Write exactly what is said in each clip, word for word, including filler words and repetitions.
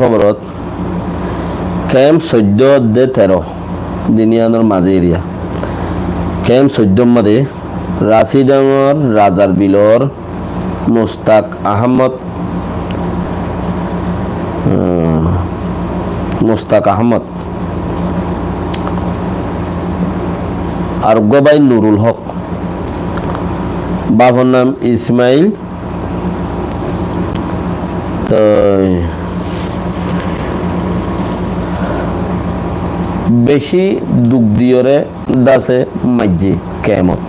hóborot, kemp soiddó de teró din yíanor mazé eriya. Kemp soiddór mazé Rasidangor Razar Bilor Mustak Ahmod, um, Mustak Ahmod, ar uggwá bái Nurul Hók, bafor nam Ismail, toi beci duk diyóre dase maijjé kemot.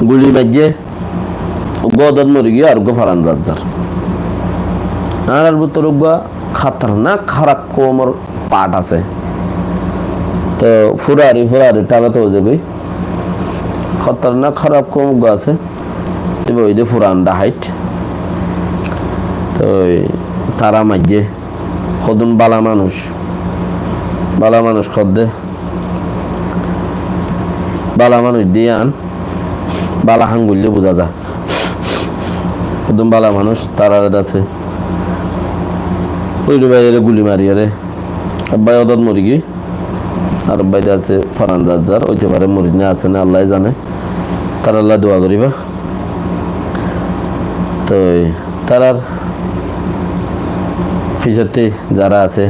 Guli maijjé, uggwá odot mori giyé, ar uggwá foran zar zar. Añárar bútore uggwá hótornak háraf koumor part asé. Toi furari furari thála to ói zagói. Hótornak háraf koum uggwá asé. Ibá óilde furan dhahait. Toi tará maijjé. Hodún bála manúic. Bála manúic hoódde. Bála manúic de yían. Bála ham goillé buzá za. Hodún bála manúic, taráre dase. Ói báiyore guli mariyóre. Ebbái odot mori giyé. Ar bái de asé foran zar zar, óite fare mori né asé né Allaye zane. Taralla dua goriba. Toi tarar fisotte zara asé,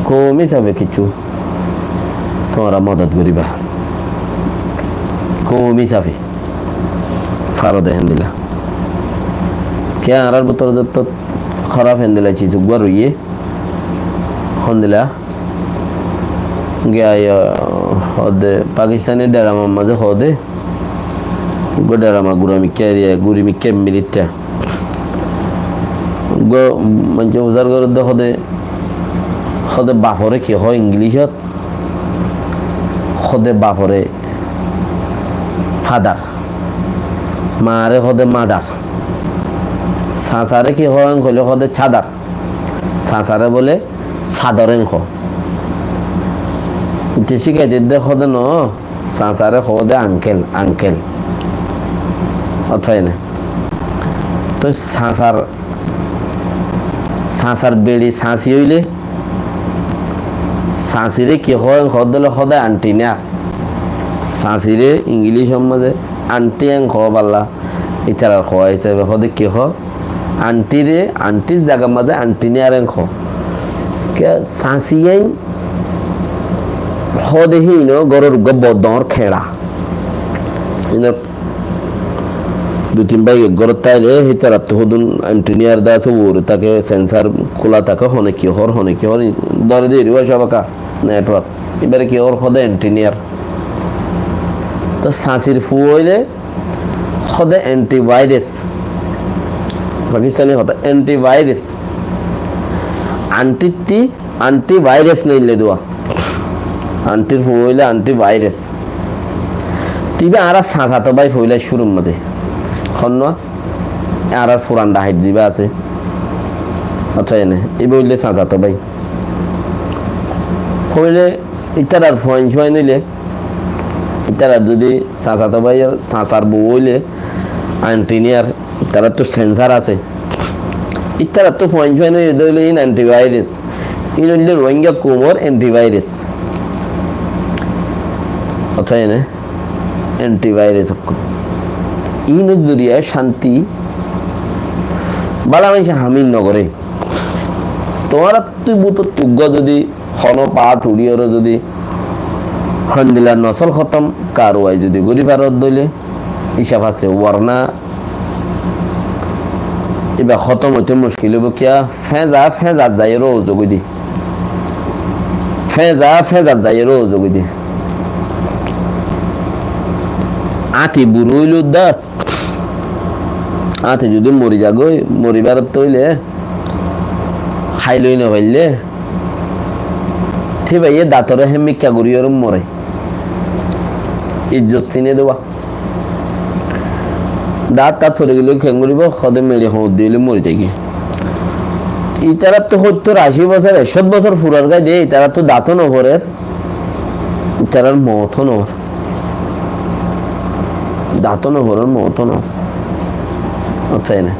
koum hísafe kessú tuáñra modot goriba. Koum hísafe. Faro de héndilla. Kiyá añárar bútore de to hóraf héndilla ciz uggwá roiyé. Héndilla. Giya, hoóde Pakistani dheramar mazé hoóde, uggwá dherama guri mikká eriya, guri mikká militta. Uggwá maincé fusár gorédde hoóde, hoóde bafore ki hoó Inglicot? Hoóde bafore father, maare hoóde mother, sasare ki hoó hoilé hoóde chadar. Sasare bóle sador en hoó. Te cíkai diyé de hoóde no, sasare hoóde uncle, uncle. Ótoi né? Toi sasar, sasar beçi sasi óile, sasire ki hoó en hoóde óile hoóde aunty ne ar. Sasire Inglicor mazé aunty en hoó balla, itarar hoó hísafe hoóde ki hoó? Aunty re, auntyr zagar mazé aunty ne ar en hoó. Kiyá sasi en hoóde híin ó góror uggwá bor doñr keñça. Híin ó dui tin bái ek górot táile hítarattú hodún aunty ne ar de asé, uore táke, sensor kúla táke, hone ki hoór, hone ki hoór, dóre de eriba cóbaka, network. Ibáre ki hoór hoóde aunty ne ar. Toi sasir fua óile hoóde antivirus. Pakistani hotá antivirus. Auntyr tí antivirus neille dua. Auntyr fua óile antivirus. Toi ibá añárar sasato bái foila cúrur mazé. Honnúa? Añárar furan dhahait zibá asé. Accá, ene. Ibá óilde sasato bái. Hoile ítarar fuain cuain óile, ítarar zodi sasato bái, sasar bou óile, aunty ne ar, ítarattú sensor asé. Ítarattú fuain cuain óile de óile híin antivirus. Híin óilde Rohingya koumor antivirus. Accá, ene antivirus ókkol. Híinor zoriya cánti bála maincé ham híin nogoré. Tuáñrattú bútottú uggwá zodi honó part uçíyoré zodi hondilla nosol hótom karwai zodi gorí faró de óile, hísaf asé, warna ibá hótom óite muckil óibo. Kiyá? Féñza féñzat zaiyóre ózogói de. Féñza féñzat zaiyóre ózogói de. Áñti buró óilo de, áñti zodi mori zagói, mori báratte óile, hái loi nofaille, tíbaye datoré hé mikká goríyoré more. Izzot sine de wa. Daát taát fori gele keén goribo? Hoóde meçi hoóñr diyóle mori zaigói. Ítarattú hóttor ací bosór, ekcót bosór furar gái de, ítarattú daát ó noforer, ítarar moot ó nofor. Daát ó noforer, moot ó nofor. Accá, ene.